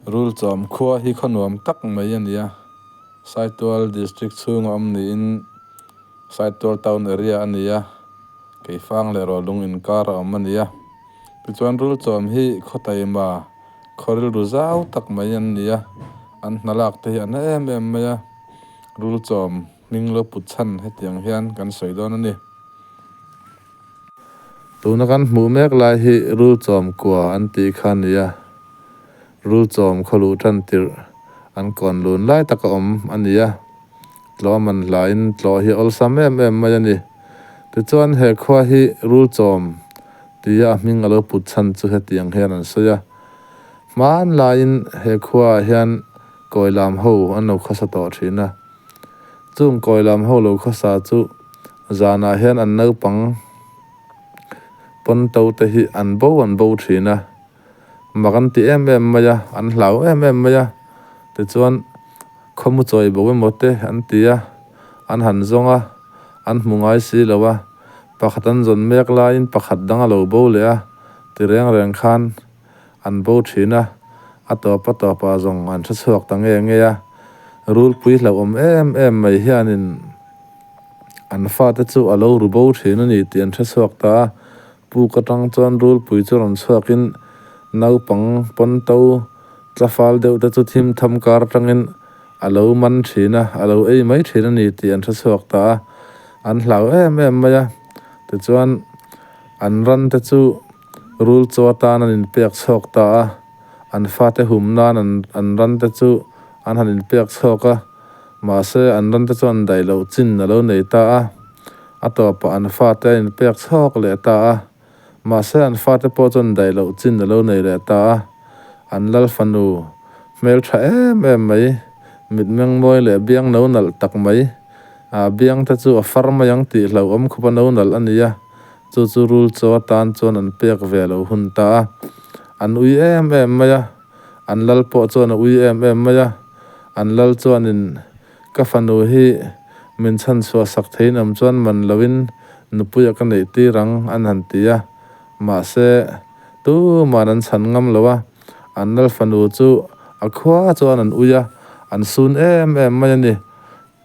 Rulchawm khua hi khaw nuam tak mai a ni a Saitual district chhunga awm niin Saitual town area a ni a Keifang leh Rawlung inkar a awm a ni a tichuan Rulchawm hi khaw taima khaw rilru zau tak mai an ni a an hna lak te hi a na em em mai a Rulchawm hming lo put chhan hetiang hian kan sawi dawn a ni. Tuna kan hmuh mek lai hi Rulchawm kua an tih kha a ni a Rulchawm khaw luh tan tirh an kawn lun lai taka awm a ni a, tlawm an hlaiin tlawh hi a awlsam em em mai a ni. Tichuan he khua hi Rulchawm tia a hming a lo put chhan chu hetiang hian an sawi a, hman laiin he khuaah hian kawilam ho an lo khawsa tawh thin a, chung kawilam ho lo khawsa chu zanah hian an naupang pawn to te hi an bo an bo thin a. Mak an ti em em mai a, an hlau em em mai a, tichuan khawmu chawi bo emaw te an ti a, an han zawng a, an hmu ngai si lo a, pakhat an zawn mek laiin pakhat dang a lo bo leh a, ti reng reng khan an bo thin a, a tawp a tawp ah zawng an hre chhuak ta nge nge a, rulpui hlauhawm em em mai hianin an fate chu a lo ru bo thin a ni tih an hre chhuak ta a. Puk atang chuan rulpui chu rawn chhuakin naupang pawn to tla fal deuh te chu thim tham kar atangin a lo man thin a, a lo ei mai thin a ni tih an hre chhuak ta a, an hlau em em mai a. Tichuan an ran te chu rul chaw atan an inpek chhuak ta a, an fate hum nan an an ran te chu an han inpek chhuak a, mahse an ran te chuan daih loh chin a lo nei ta a. A tawpah an fate a inpek chhawk leh ta a, mahse an fate pawh chuan daih loh chin a lo nei leh ta a. An lal fanu hmeltha em em mai, mitmeng mawi leh biang no nalh tak mai, a biang te chu a far mai ang tih hlauhawm khawp a no nalh a ni a, chu chu rul chaw atan chuan an pek ve lo hun ta a. An ui em em mai a, an lal pawh chuan a ui em em mai a, an lal chuanin Ka fanu hi min chhan chhuah sak theiin awm chuan man loin nupuia ka neih tir ang an han ti a, mahse tuman an chhan ngam lo a, an lal fanu chu a khua chuan an ui a, an sun em em mai a ni.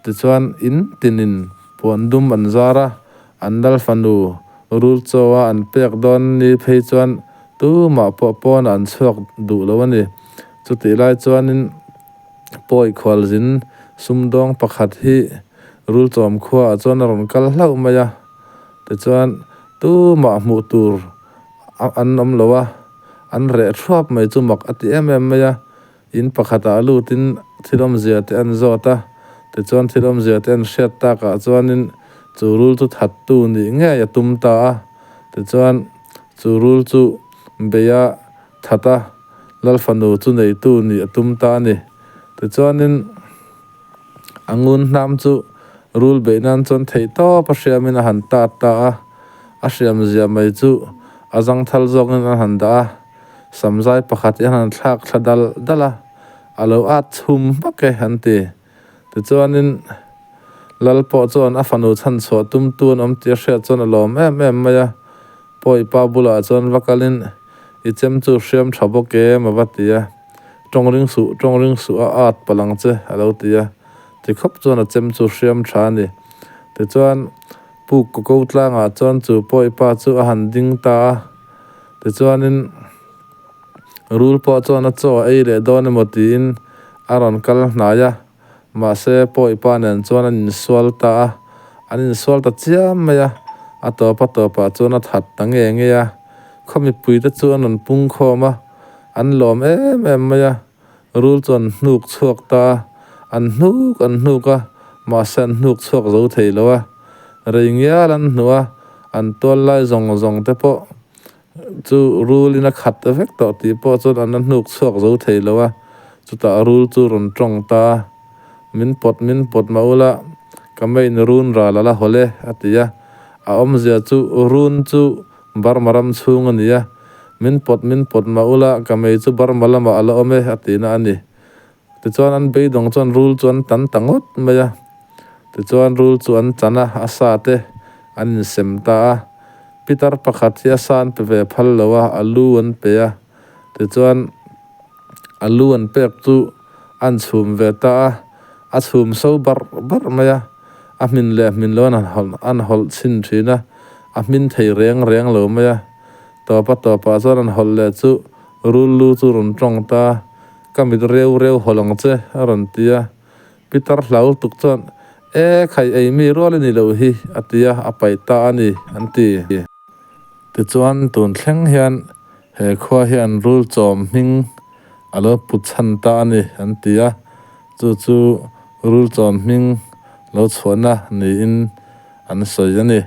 Tichuan in tinin puan dum an zar a, an lal fanu rul chaw a an pek dawn ni phei chuan tumah pawh pawnah an chhuak duh lo a ni. Chutih lai chuanin. Pawi khualzin sumdawng pakhat hi Rulchawm khuaah chuan a rawn kal hlauh mai a, tichuan tumah hmuh tur an awm lo a, an reh thuap mai chu mak a ti em em mai a, in pakhatah lutin thil awmzia te an zawt a, tichuan thil awmzia te an hriat takah chuanin chu rul chu thattu nih ngei a tum ta a, tichuan chu rul chu beia that a. Lal fanu chu neitu nih a tum ta a ni. Tichuanin a ngun hnam chu rul beih nan chuan theih tawp a hriamin a han tat ta a, a hriam zia mai chu a zangthal zawngin an han dah a, samzai pakhat hi an han thlak thla dal dal a, a lo at chhum hmak e an ti. Tichuanin Lal pawh chuan a fanu chhanchhuah tumtu an awm tih a hriat chuan a lawm em em mai a, Pawipa bulah chuan va kalin i chem chu hriam tha bawk em a va ti a, tawng ring suh, tawng ring suh a at palh ang che a lo ti a, ti khawp chuan a chem chu hriam tha a ni. Tichuan puk kaw ko tlangah chuan chu Pawipa chu a han ding ta a, tichuanin rul pawh chuan a chaw a ei leh dawn emaw tiin a rawn kal hnai a, Mahse, Pawipa nen chuan an insual ta a, an insual ta chiam mai a, a tawp a tawpah chuan a that ta nge nge a. Khaw mipuite chu an rawn pung khawm a, an lawm em em mai a, rul chu an hnuk chhuak ta a, an hnuk an hnuk a, mahse an hnuk chhuak zo thei lo a. Rei ngial an hnuh a, an tual lai zawng zawng te pawh Chu rulin a khat ta vek tawh tih pawh chuan an la hnuk chhuak zo thei lo a, chutah rul chu rawn tawng ta a, Min pawt min pawt mah ula, ka main run ral a la hawl e, a ti a. A awmzia chu run chu Burma ram chhung a ni a, Min pawt min pawt mah ula, ka mei chu Burma lamah a la awm e, a tihna a ni. Tichuan an beidawng chuan rul chu an tan ta ngawt mai a, tichuan rul chu an chan a, a sa te an insem ta a. Pitar pakhat hi a sa an pe ve phal lo a, a lu an pe a, tichuan A lu an pek chu an chhum ve ta a, a chhum so barh barh mai a, a hmin leh hmin lo an han an hawlh chhin thin a, a hmin thei reng reng lo mai a. Tawpa tawpah chuan an hawlh leh chu rul lu chu rawn tawng ta a, Ka mit reu reu hawlh ang che a rawn ti a. Pitar hlau tuk chuan, E khai ei mi rual i ni loh hi a ti a, a paih ta a ni an ti. Tichuan tun thleng hian he khua hian rul chawm hming a lo put chhan ta a ni an ti a, chu chu rul chawm hming lo chhuahna niin an sawi a ni.